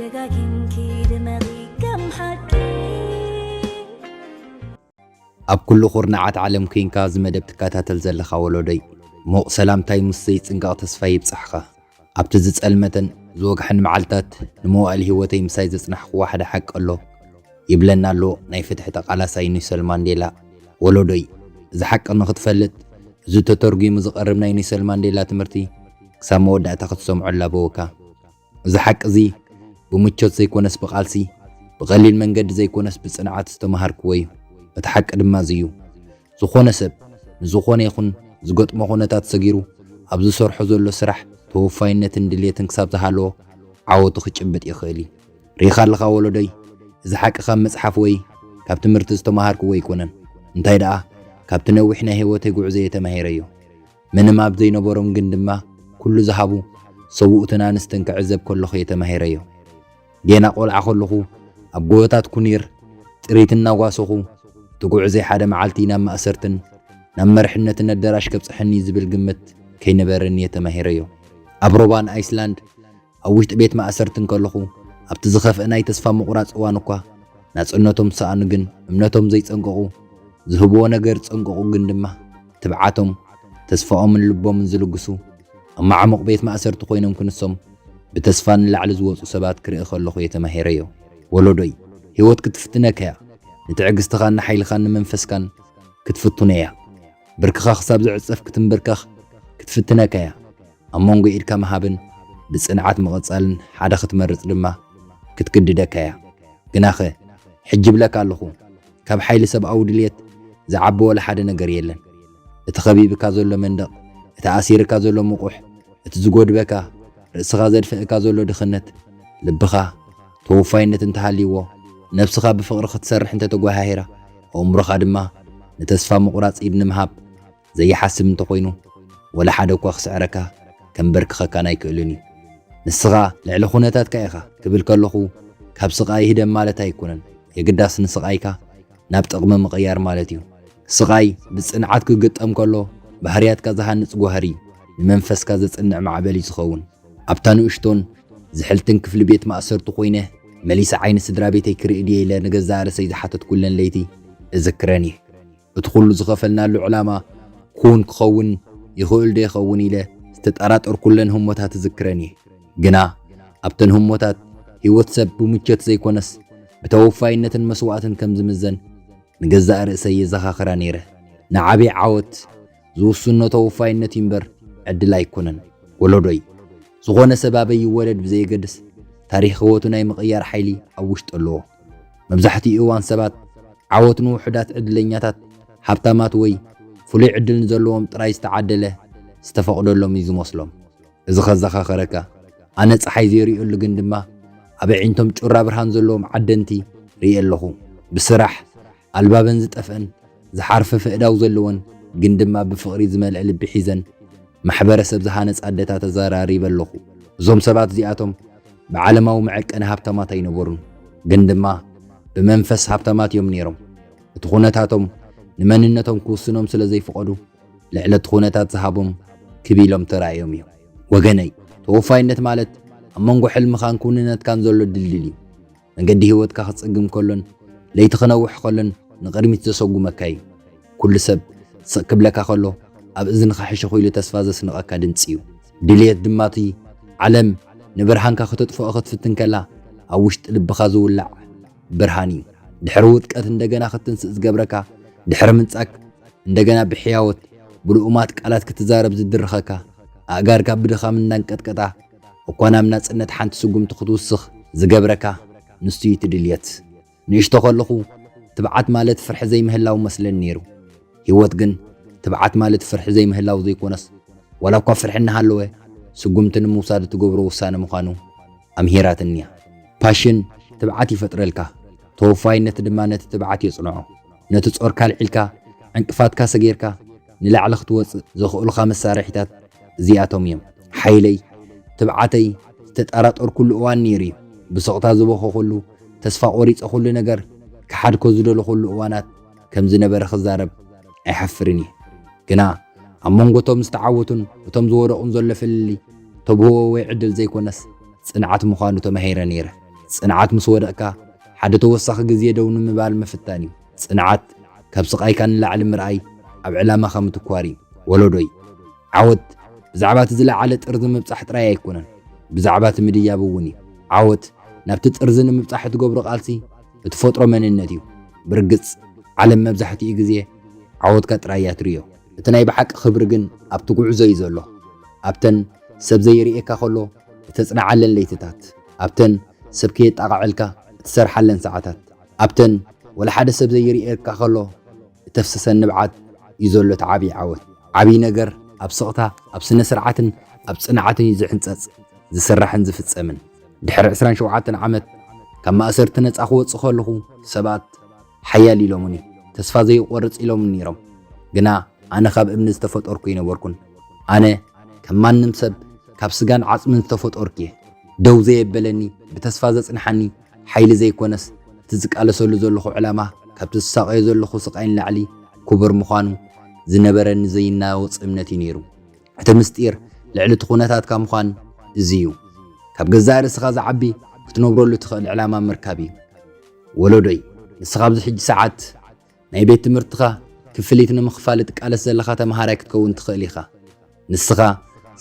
ደጋጊምኪ ድመቒ ከም ሓቂ። ኣብ ኩሉ ኩርናዓት ዓለም ኮይንካ እዚ መደብ ትከታተል ዘለኻ ወለዶይ፣ ሞቕ ሰላምታይ ምስ ዘይጽንቀቕ ተስፋ ይብጻሕኻ። ኣብቲ ዝጸልመተን ዝወግሐን መዓልታት ንመዋእል ህይወተይ ምሳይ ዘጽናሕክዎ ሓደ ሓቂ ኣሎ። ይብለና ኣሎ ናይ ፍትሒ ተቓላሳይ ኔልሰን ማንዴላ። ወለዶይ፣ እዚ ሓቂ ንኽትፈልጥ፣ እዚ ተተርጒሙ ዝቐርብ ናይ ኔልሰን ማንዴላ ትምህርቲ ክሳብ መወዳእታ ክትሰምዖ እላበወካ። እዚ ሓቂ እዚ ብምቾት ዘይኮነስ ብቓልሲ፣ ብቐሊል መንገዲ ዘይኮነስ ብጽንዓት ዝተመሃርክዎ እዩ። እቲ ሓቂ ድማ እዚ እዩ። ዝኾነ ሰብ ንዝኾነ ይኹን ዝገጥሞ ኩነታት ሰጊሩ ኣብ ዝሰርሖ ዘሎ ስራሕ ተወፋይነትን ድልየትን ክሳብ ዝሃለዎ ዓወቱ ክጭብጥ ይኽእል እዩ። ርኢኻ ኣለኻ ወለዶይ፣ እዚ ሓቂ ካብ መጽሓፍ ወይ ካብ ትምህርቲ ዝተመሃርክዎ ኣይኮነን። እንታይ ደኣ፣ ካብቲ ነዊሕ ናይ ህይወተይ ጉዕዞ እየ ተማሂረዮ። ምንም ኣብ ዘይነበሮም ግን ድማ ኩሉ ዝሃቡ ሰብኡትን ኣንስትን ክዕዘብ ከለኹ እየ ተማሂረዮ። ጌና ቆልዓ ከለኹ ኣብ ጎቦታት ኩኒር ጥሪት እናጓሰኹ እቲ ጉዕዞይ ሓደ መዓልቲ ናብ ማእሰርትን ናብ መርሕነትን ኣዳራሽ ከብጽሐኒ ዝብል ግምት ከይነበረኒ እየ ተማሂረዮ። ኣብ ሮባን ኣይስላንድ ኣብ ውሽጢ ቤት ማእሰርትን ከለኹ ኣብቲ ዝኸፍአ ናይ ተስፋ ምቑራጽ እዋን እኳ ናጽነቶም ዝሰኣኑ ግን እምነቶም ዘይጸንቀቑ ዝህብዎ ነገር ዝጸንቀቑ ግን ድማ ትብዓቶም ተስፋኦምን ልቦምን ዝልግሱ ኣብ ማዕሙቕ ቤት ማእሰርቲ ኮይኖም ክንሶም ብተስፋ ንላዕሊ ዝወጹ ሰባት ክርኢ ከለኹ እየ ተማሂረዮ። ወለዶይ፣ ህይወት ክትፍትነካ እያ። ንትዕግስትኻን ንሓይልኻን ንመንፈስካን ክትፍትኖ እያ። ብርክኻ ክሳብ ዝዕጸፍ ክትንብርከኽ ክትፍትነካ እያ። ኣብ መንጎ ኢድካ ምሃብን ብጽንዓት ምቕጻልን ሓደ ክትመርጽ ድማ ክትግድደካ እያ። ግናኸ ሕጂ እብለካ ኣለኹ፣ ካብ ሓይሊ ሰብኣዊ ድልየት ዝዓቢ ወላ ሓደ ነገር የለን። እቲ ኸቢብካ ዘሎ መንደቕ፣ እቲ ኣሲርካ ዘሎ ምቑሕ፣ እቲ ዝጎድበካ፣ ርእስኻ ዘድፍእካ ዘሎ ድኽነት፣ ልብኻ ተወፋይነት እንተሃልይዎ፣ ነብስኻ ብፍቕሪ ክትሰርሕ እንተተጓሃሂራ፣ ኣእምሮኻ ድማ ንተስፋ ምቑራጽ ኢድ ንምሃብ ዘይሓስብ እንተኾይኑ፣ ወላ ሓደ እኳ ክስዕረካ ከንበርክኸካን ኣይክእልን እዩ። ንስኻ ልዕሊ ኩነታትካ ኢኻ ክብል ከለኹ ካብ ስቓይ ህደም ማለት ኣይኮነን። የግዳስ ንስቓይካ ናብ ጥቕሚ ምቕያር ማለት እዩ። ስቓይ ብጽንዓት ክግጠም ከሎ ባህርያትካ ዝሃንጽ ጓህሪ እዩ። ንመንፈስካ ዘጽንዕ ማዕበል እዩ ዝኸውን። ኣብታ ንእሽቶን ዝሕልትን ክፍሊ ቤት ማእሰርቲ ኮይነ መሊሰ ዓይኒ ስድራ ቤተይ ክርኢ ድየ ኢለ ንገዛእ ርእሰይ ዝሓተትኩለን ለይቲ እዝክረን እየ። እቲ ኩሉ ዝኸፈልናሉ ዕላማ ክውን ክኸውን ይኽእል ዶ ይኸውን ኢለ ዝተጠራጠርኩለን ህሞታት እዝክረን እየ። ግና ኣብተን ህሞታት ህይወት ሰብ ብምቾት ዘይኮነስ ብተወፋይነትን መስዋእትን ከም ዝምዘን ንገዛእ ርእሰይ የዘኻኽራ ነይረ። ንዓቢ ዓወት ዝውስኖ ተወፋይነት እዩ እምበር ዕድል ኣይኮነን። ወለዶይ፣ ዝኾነ ሰብ ኣበይ ይወለድ ብዘየገድስ ታሪኽ ህይወቱ ናይ ምቕያር ሓይሊ ኣብ ውሽጡ ኣለዎ። መብዛሕትኡ እዋን ሰባት ዓወት ንውሑዳት ዕድለኛታት፣ ሃብታማት ወይ ፍሉይ ዕድል ንዘለዎም ጥራይ ዝተዓደለ ዝተፈቕደሎም እዩ ዝመስሎም። እዚ ከዘኻኸረካ፣ ኣነ ጸሓይ ዘይርእየሉ ግን ድማ ኣብ ኣዒንቶም ጩራ ብርሃን ዘለዎም ዓደንቲ ርእየ ኣለኹ። ብስራሕ ኣልባበን ዝጠፍአን ዝሓርፈፈ እዳው ዘለወን ግን ድማ ብፍቕሪ ዝመልአ ልቢ ሒዘን ማሕበረሰብ ዝሃነጻ ኣደታት ተዘራሪበ ኣለኹ። እዞም ሰባት እዚኣቶም ብዓለማዊ መዐቀኒ ሃብታማት ኣይነበሩን፣ ግን ድማ ብመንፈስ ሃብታማት እዮም ነይሮም። እቲ ኩነታቶም ንመንነቶም ክውስኖም ስለ ዘይፍቐዱ ልዕሊ እቲ ኩነታት ዝሃቦም ክብ ኢሎም ተራእዮም እዮም። ወገነይ፣ ተወፋይነት ማለት ኣብ መንጎ ሕልምኻን ክውንነትካን ዘሎ ድልድል እዩ። መገዲ ህይወትካ ክጽግም ከሎን ለይቲ ክነውሕ ከሎን ንቕድሚት ዘሰጉመካ እዩ። ኩሉ ሰብ ስቕ ክብለካ ከሎ ኣብ እዝንኻ ሕሹኽ ኢሉ ተስፋ ዘስንቐካ ድምጺ እዩ። ድልየት ድማ እቲ ዓለም ንብርሃንካ ክተጥፍኦ ክትፍትን ከላ ኣብ ውሽጢ ልብኻ ዝውላዕ ብርሃን እዩ። ድሕሪ ውድቀት እንደገና ክትንስእ ዝገብረካ፣ ድሕሪ ምንጻግ እንደገና ብሕያወት ብልኡማት ቃላት ክትዛረብ ዝድርኸካ፣ ኣእጋርካ ብድኻም እናንቀጥቀጣ እኳ ናብ ናጽነት ሓንቲ ስጉምቲ ክትውስኽ ዝገብረካ ንሱ እዩ እቲ ድልየት። ንእሽቶ ከለኹ ትብዓት ማለት ፍርሒ ዘይምህላው መስለኒ ነይሩ። ህይወት ግን ትብዓት ማለት ፍርሒ ዘይምህላው ዘይኮነስ ዋላ እኳ ፍርሒ እናሃለወ ስጉምቲ ንምውሳድ እትገብሮ ውሳነ ምዃኑ ኣምሂራትኒ እያ። ፓሽን ትብዓት ይፈጥረልካ፣ ተወፋይነት ድማ ነቲ ትብዓት የጽንዖ። ነቲ ጾርካ ኣልዒልካ ዕንቅፋትካ ሰጊርካ ንላዕሊ ክትወጽእ ዘኽእሉኻ መሳርሒታት እዚኣቶም እዮም። ሓይለይ፣ ትብዓተይ ዝተጠራጠርኩሉ እዋን ነይሩ እዩ። ብስቕታ ዝበኸኹሉ፣ ተስፋ ቆሪጸ ኩሉ ነገር ክሓድኮ ዝደለኹሉ እዋናት ከም ዝነበረ ክዛረብ ኣይሓፍርን እየ። ግና ኣብ መንጎ እቶም ዝተዓወቱን እቶም ዝወደቑን ዘሎ ፍልልይ ተብህዎ ወይ ዕድል ዘይኮነስ ጽንዓት ምዃኑ ተማሂረ ነይረ። ጽንዓት ምስ ወደቕካ ሓደ ተወሳኺ ግዜ ደው ንምባል ምፍታን እዩ። ጽንዓት ካብ ስቓይካ ንላዕሊ ምርኣይ ኣብ ዕላማኻ ምትኳር እዩ። ወለዶይ፣ ዓወት ብዛዕባ እቲ ዝለዓለ ጥርዚ ምብጻሕ ጥራይ ኣይኮነን፣ ብዛዕባ እቲ ምድያብ እውን እዩ። ዓወት ናብቲ ጥርዚ ንምብጻሕ እትገብሮ ቃልሲ እትፈጥሮ መንነት እዩ። ብርግጽ፣ ዓለም መብዛሕትኡ ግዜ ዓወትካ ጥራይ እያ ትርእዮ። እቲ ናይ ብሓቂ ክብሪ ግን ኣብቲ ጉዕዞ እዩ ዘሎ። ኣብተን ሰብ ዘይርእየካ ከሎ እተጽንዓለን ለይትታት፣ ኣብተን ሰብ ከየጣቕዐልካ እትሰርሓለን ሰዓታት፣ ኣብተን ወላ ሓደ ሰብ ዘይርእየካ ከሎ እተፍስሰን ንብዓት እዩ ዘሎ እቲ ዓብዪ ዓወት። ዓብዪ ነገር ኣብ ስቕታ፣ ኣብ ስነ ስርዓትን ኣብ ጽንዓትን እዩ ዝሕንጸጽ፣ ዝስራሕን ዝፍጸምን። ድሕሪ ዕስራን ሸውዓተን ዓመት ካብ ማእሰርቲ ነጻ ክወጽእ ከለኹ ሰባት ሓያል ኢሎምኒ፣ ተስፋ ዘይቆርጽ ኢሎምኒ ነይሮም። ግና ኣነ ካብ እምኒ ዝተፈጠርኩ ኣይነበርኩን። ኣነ ከም ማንም ሰብ ካብ ስጋን ዓጽምን ዝተፈጠርኩ እየ። ደው ዘየበለኒ፣ ብተስፋ ዘጽንሓኒ ሓይሊ ዘይኮነስ፣ እቲ ዝቃለሰሉ ዘለኹ ዕላማ ካብቲ ዝሳቐዮ ዘለኹ ስቓይ ንላዕሊ ክቡር ምዃኑ ዝነበረኒ ዘይናወጽ እምነት እዩ ነይሩ። እቲ ምስጢር ልዕሊ እቲ ኩነታትካ ምዃን እዚ እዩ። ካብ ገዛእ ርእስኻ ዝዓቢ ክትነብረሉ ትኽእል ዕላማ ምርካብ እዩ። ወለዶይ፣ ንስኻ ኣብዚ ሕጂ ሰዓት ናይ ቤት ትምህርትኻ ክፍሊት ንምኽፋል እትቃለስ ዘለኻ ተመሃራይ ክትከውን ትኽእል ኢኻ። ንስኻ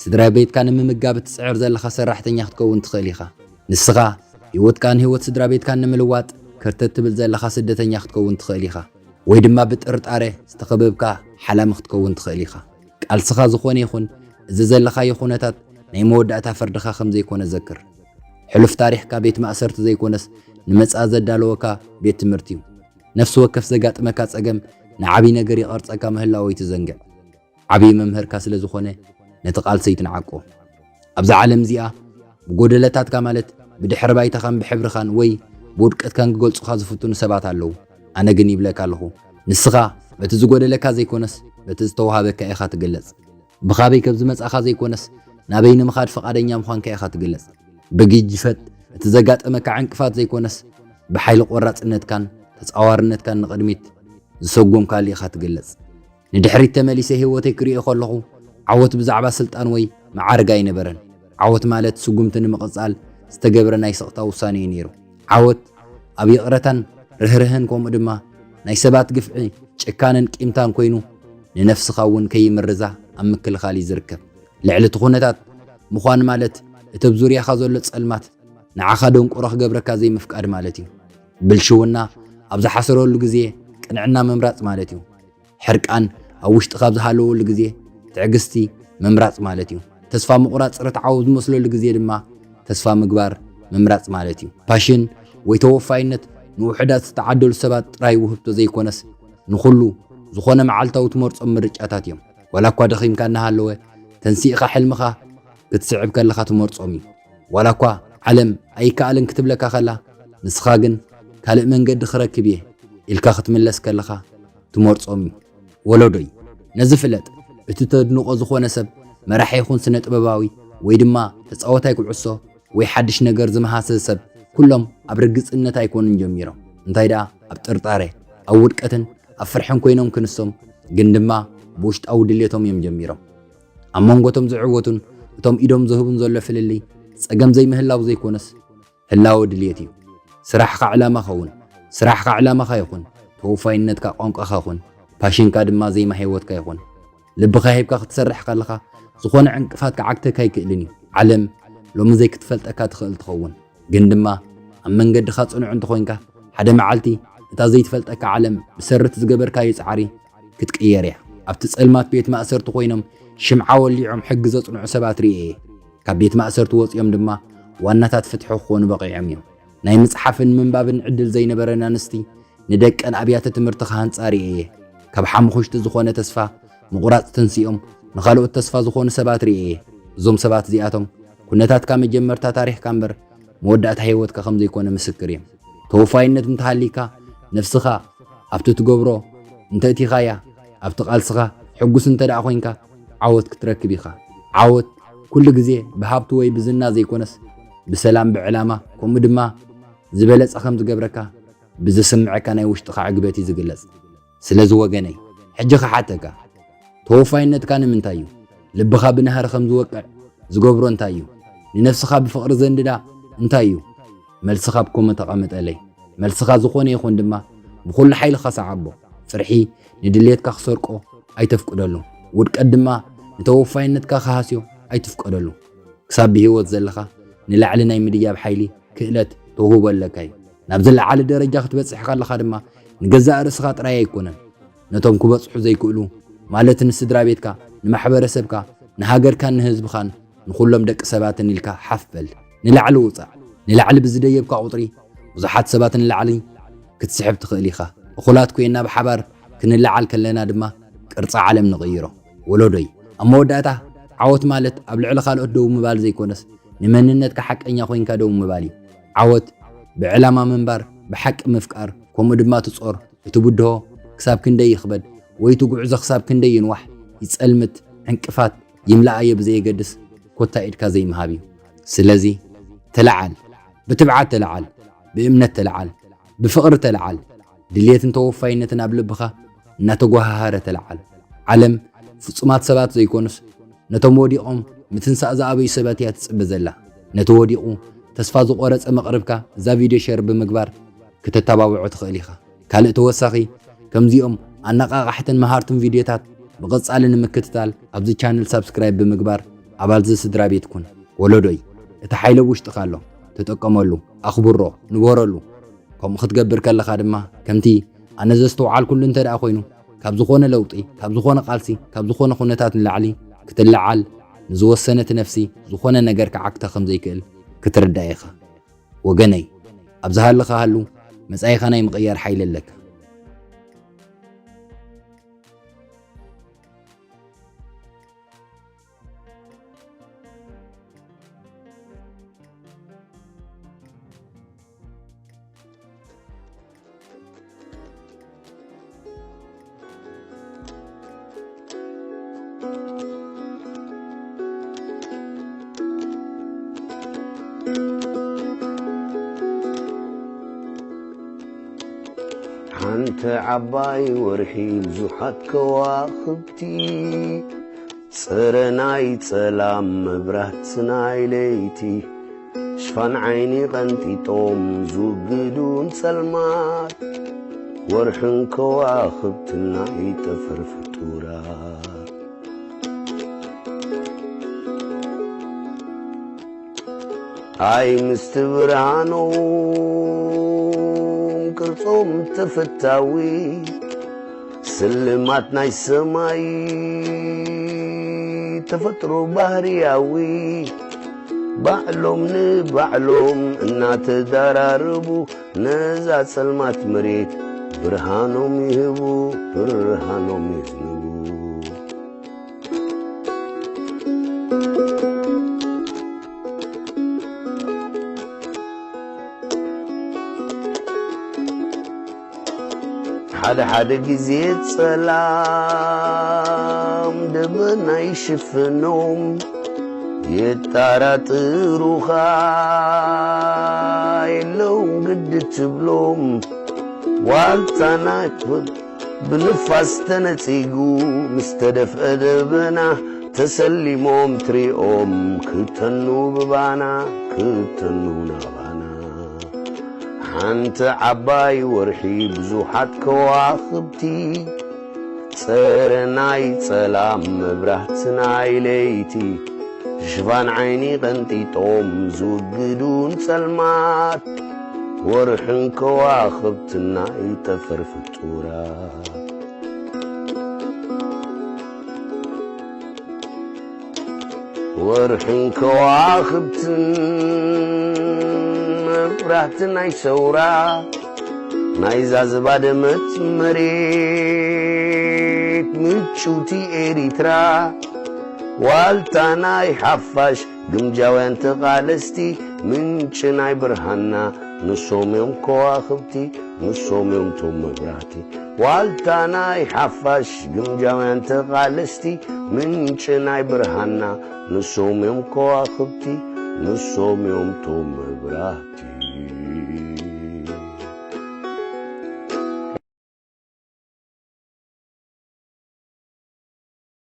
ስድራ ቤትካ ንምምጋብ እትጽዕር ዘለኻ ሰራሕተኛ ክትከውን ትኽእል ኢኻ። ንስኻ ህይወትካን ህይወት ስድራ ቤትካን ንምልዋጥ ከርተት ትብል ዘለኻ ስደተኛ ክትከውን ትኽእል ኢኻ። ወይ ድማ ብጥርጣረ ዝተኸበብካ ሓላሚ ክትከውን ትኽእል ኢኻ። ቃልስኻ ዝኾነ ይኹን፣ እዚ ዘለኻዮ ኩነታት ናይ መወዳእታ ፍርድኻ ከም ዘይኮነ ዘክር። ሕሉፍ ታሪኽካ ቤት ማእሰርቲ ዘይኮነስ፣ ንመጻኢ ዘዳለወካ ቤት ትምህርቲ እዩ። ነፍሲ ወከፍ ዘጋጥመካ ጸገም ንዓብዪ ነገር ይቐርጸካ ምህላዉ ኣይትዘንግዕ። ዓብዪ መምህርካ ስለ ዝኾነ፣ ነቲ ቃልሲ ኣይትንዓቆ። ኣብዛ ዓለም እዚኣ ብጎደለታትካ፣ ማለት ብድሕሪ ባይታኻን ብሕብርኻን ወይ ብውድቀትካን ክገልጹኻ ዝፍትኑ ሰባት ኣለዉ። ኣነ ግን ይብለካ ኣለኹ፣ ንስኻ በቲ ዝጎደለካ ዘይኮነስ፣ በቲ ዝተዋህበካ ኢኻ ትግለጽ። ብኻበይ ከም ዝመጻኻ ዘይኮነስ፣ ናበይ ንምኻድ ፍቓደኛ ምዃንካ ኢኻ ትግለጽ። ብግጅፈት እቲ ዘጋጠመካ ዕንቅፋት ዘይኮነስ፣ ብሓይሊ ቆራጽነትካን ተጻዋርነትካን ንቕድሚት ዝሰጎምካሉ ኢኻ ትግለጽ። ንድሕሪት ተመሊሰ ህይወተይ ክርእዮ ከለኹ፣ ዓወት ብዛዕባ ስልጣን ወይ መዓርግ ኣይነበረን። ዓወት ማለት ስጉምቲ ንምቕጻል ዝተገብረ ናይ ስቕታ ውሳኔ እዩ ነይሩ። ዓወት ኣብ ይቕረታን ርህርህን፣ ከምኡ ድማ ናይ ሰባት ግፍዒ፣ ጭካነን ቂምታን ኮይኑ፣ ንነፍስኻ እውን ከይምርዛ ኣብ ምክልኻል እዩ ዝርከብ። ልዕሊ እቲ ኩነታት ምዃን ማለት፣ እቲ ኣብ ዙርያኻ ዘሎ ጸልማት ንዓኻ ደንቆሮ ክገብረካ ዘይምፍቃድ ማለት እዩ። ብልሽውና ኣብ ዝሓሰረሉ ግዜ ቅንዕና ምምራጽ ማለት እዩ። ሕርቃን ኣብ ውሽጥኻ ኣብ ዝሃለወሉ ግዜ ትዕግስቲ ምምራጽ ማለት እዩ። ተስፋ ምቑራጽ ርትዓዊ ኣብ ዝመስለሉ ግዜ ድማ ተስፋ ምግባር ምምራጽ ማለት እዩ። ፓሽን ወይ ተወፋይነት ንውሑዳት ዝተዓደሉ ሰባት ጥራይ ውህብቶ ዘይኮነስ፣ ንኹሉ ዝኾነ መዓልታዊ ትመርጾም ምርጫታት እዮም። ዋላ እኳ ደኺምካ እናሃለወ ተንሲእኻ ሕልምኻ ክትስዕብ ከለኻ ትመርጾም እዩ። ዋላ እኳ ዓለም ኣይከኣልን ክትብለካ ከላ፣ ንስኻ ግን ካልእ መንገዲ ክረክብ እየ ኢልካ ክትምለስ ከለኻ ትመርጾም እዩ። ወለዶይ፣ ነዚ ፍለጥ፣ እቲ ተድንቖ ዝኾነ ሰብ፣ መራሒ ይኹን ስነ ጥበባዊ ወይ ድማ ተጻዋታይ ኩዕሶ ወይ ሓድሽ ነገር ዝመሃሰ ሰብ፣ ኩሎም ኣብ ርግጽነት ኣይኮኑን ጀሚሮም። እንታይ ደኣ ኣብ ጥርጣረ፣ ኣብ ውድቀትን ኣብ ፍርሕን ኮይኖም ክንሶም፣ ግን ድማ ብውሽጣዊ ድሌቶም እዮም ጀሚሮም። ኣብ መንጎቶም ዝዕወቱን እቶም ኢዶም ዝህቡን ዘሎ ፍልልይ፣ ጸገም ዘይምህላው ዘይኮነስ፣ ህላወ ድልየት እዩ። ስራሕኻ ዕላማኻ እውን፣ ስራሕኻ ዕላማኻ ይኹን፣ ተወፋይነትካ ቋንቋኻ ይኹን፣ ፓሽንካ ድማ ዜማ ህይወትካ ይኹን። ልብኻ ሂብካ ክትሰርሕ ከለኻ፣ ዝኾነ ዕንቅፋት ክዓግተካ ኣይክእልን እዩ። ዓለም ሎሚ ዘይክትፈልጠካ ትኽእል ትኸውን፣ ግን ድማ ኣብ መንገድኻ ጽኑዕ እንተኾይንካ፣ ሓደ መዓልቲ እታ ዘይትፈልጠካ ዓለም ብሰሪ እቲ ዝገበርካዮ ጻዕሪ ክትቅየር እያ። ኣብቲ ጸልማት ቤት ማእሰርቲ ኮይኖም ሽምዓ ወሊዖም ሕጊ ዘጽንዑ ሰባት ርእየ እየ። ካብ ቤት ማእሰርቲ ወጺኦም ድማ ዋናታት ፍትሒ ክኾኑ በቒዖም እዮም። ናይ ምጽሓፍን ምንባብን ዕድል ዘይነበረን ኣንስቲ ንደቀን ኣብያተ ትምህርቲ ክሃንጻ ርእየ እየ። ካብ ሓሙኽሽቲ ዝኾነ ተስፋ ምቑራጽ ተንሲኦም ንኻልኦት ተስፋ ዝኾኑ ሰባት ርእየ እየ። እዞም ሰባት እዚኣቶም ኩነታትካ መጀመርታ ታሪኽካ እምበር መወዳእታ ህይወትካ ከም ዘይኮነ ምስክር እዮም። ተወፋይነት እንተሃሊካ፣ ነፍስኻ ኣብቲ ትገብሮ እንተ እቲኻያ፣ ኣብቲ ቃልስኻ ሕጉስ እንተ ደኣ ኮይንካ፣ ዓወት ክትረክብ ኢኻ። ዓወት ኩሉ ግዜ ብሃብቲ ወይ ብዝና ዘይኮነስ፣ ብሰላም፣ ብዕላማ፣ ከምኡ ድማ ዝበለጸ ከም ዝገብረካ ብዝስምዐካ ናይ ውሽጥኻ ዕግበት እዩ ዝግለጽ። ስለዚ ወገነይ፣ ሕጂ ክሓተካ፣ ተወፋይነትካ ንምንታይ እዩ? ልብኻ ብናህሪ ከም ዝወቅዕ ዝገብሮ እንታይ እዩ? ንነፍስኻ ብፍቕሪ ዘንድዳ እንታይ እዩ? መልስኻ ኣብ ኮመንት ኣቐምጠለይ። መልስኻ ዝኾነ ይኹን ድማ ብኹሉ ሓይልኻ ሰዓቦ። ፍርሒ ንድሌትካ ክሰርቆ ኣይተፍቅደሉ። ውድቀት ድማ ንተወፋይነትካ ክሃስዮ ኣይትፍቀደሉ። ክሳብ ብህይወት ዘለኻ ንላዕሊ ናይ ምድያብ ሓይሊ፣ ክእለት፣ ተውህቦ ኣለካ እዩ። ናብ ዝለዓለ ደረጃ ክትበጽሕ ከለኻ ድማ ንገዛእ ርእስኻ ጥራይ ኣይኮነን፣ ነቶም ክበጽሑ ዘይክእሉ፣ ማለት ንስድራ ቤትካ፣ ንማሕበረሰብካ፣ ንሃገርካን ንህዝብኻን፣ ንኹሎም ደቂ ሰባትን ኢልካ ሓፍ በል። ንላዕሊ ውጻእ። ንላዕሊ ብዝደየብካ ቁጽሪ፣ ብዙሓት ሰባት ንላዕሊ ክትስሕብ ትኽእል ኢኻ። እኹላት ኮይንና ብሓባር ክንለዓል ከለና ድማ ቅርጺ ዓለም ንቕይሮ። ወለዶይ፣ ኣብ መወዳእታ ዓወት ማለት ኣብ ልዕሊ ካልኦት ደው ምባል ዘይኮነስ፣ ንመንነትካ ሓቀኛ ኮይንካ ደው ምባል እዩ። ዓወት ብዕላማ ምንባር፣ ብሓቂ ምፍቃር፣ ከምኡ ድማ ትጾር። እቲ ብድሆ ክሳብ ክንደይ ይኽበድ ወይ እቲ ጉዕዞ ክሳብ ክንደይ ይንዋሕ፣ ይጸልምት፣ ዕንቅፋት ይምላኣዮ ብዘየገድስ፣ ኮታ ኢድካ ዘይምሃብ እዩ። ስለዚ ተለዓል፣ ብትብዓት ተለዓል፣ ብእምነት ተለዓል፣ ብፍቕሪ ተለዓል፣ ድልየትን ተወፋይነትን ኣብ ልብኻ እናተጓሃሃረ ተለዓል። ዓለም ፍጹማት ሰባት ዘይኮኑስ፣ ነቶም ወዲቖም ምትንሳእ ዝኣበዩ ሰባት እያ ትጽበ ዘላ። ነቲ ወዲቑ ተስፋ ዝቖረጸ መቕርብካ እዛ ቪድዮ ሸር ብምግባር ክተተባብዖ ትኽእል ኢኻ። ካልእ ተወሳኺ ከምዚኦም ኣነቓቓሕትን መሃርትን ቪድዮታት ብቐጻሊ ንምክትታል ኣብዚ ቻነል ሳብስክራይብ ብምግባር ኣባል እዚ ስድራ ቤት ኩን። ወለዶይ፣ እቲ ሓይሊ ኣብ ውሽጥኻ ኣሎ፣ ተጠቀመሉ፣ ኣኽብሮ፣ ንበረሉ። ከምኡ ክትገብር ከለኻ ድማ ከምቲ ኣነ ዘስተውዓልኩሉ እንተ ደኣ ኮይኑ፣ ካብ ዝኾነ ለውጢ፣ ካብ ዝኾነ ቃልሲ፣ ካብ ዝኾነ ኩነታት ንላዕሊ ክትለዓል ንዝወሰነት ነፍሲ ዝኾነ ነገር ክዓግታ ከም ዘይክእል ክትርዳእ ኢኻ። ወገነይ፣ ኣብ ዝሃለኻ ሃሉ፣ መጻኢኻ ናይ ምቕያር ሓይሊ ኣለካ። ሓንቲ ዓባይ ወርሒ ብዙሓት ከዋኽብቲ፣ ጽረ ናይ ጸላም መብራት ናይ ለይቲ፣ ሽፋን ዓይኒ ቀንጢጦም ዝውግዱ ንጸልማት፣ ወርሕን ከዋኽብትን ናይ ጠፈር ፍጡራት። ኣይ ምስቲ ብርሃኖም ቅርጾም ተፈታዊ፣ ስልማት ናይ ሰማይ ተፈጥሮ ባህርያዊ፣ ባዕሎም ንባዕሎም እናተዳራረቡ፣ ነዛ ጸልማት መሬት ብርሃኖም ይህቡ፣ ብርሃኖም ይህቡ። ሓደ ሓደ ግዜ ጸላም ደበና ይሽፍኖም፣ የጣራጥሩኻ የለውም ግዲ ትብሎም። ዋልታ ናይ ክብሪ ብንፋስ ተነጺጉ፣ ምስ ተደፍአ ደበና ተሰሊሞም ትሪኦም፣ ክተኑ ብባና፣ ክተኑ ናባና። ሓንቲ ዓባይ ወርሒ ብዙሓት ከዋኽብቲ፣ ጸረ ናይ ጸላም መብራህቲ ናይ ለይቲ፣ ሽፋን ዓይኒ ቀንጢጦም ዝውግዱ ንጸልማት፣ ወርሕን ከዋኽብትን ናይ ጠፈር ፍጡራት። ወርሕን ከዋኽብትን መብራህቲ ናይ ሰውራ፣ ናይዛ ዝባደመት መሬት ምጭውቲ ኤሪትራ፣ ዋልታ ናይ ሓፋሽ ግምጃውያን ተቓለስቲ፣ ምንጪ ናይ ብርሃንና ንሶም እዮም ከዋኽብቲ፣ ንሶም እዮም ቶም መብራህቲ። ዋልታ ናይ ሓፋሽ ግምጃውያን ተቓለስቲ፣ ምንጪ ናይ ብርሃንና ንሶም እዮም ከዋኽብቲ፣ ንሶም እዮም ቶም መብራህቲ።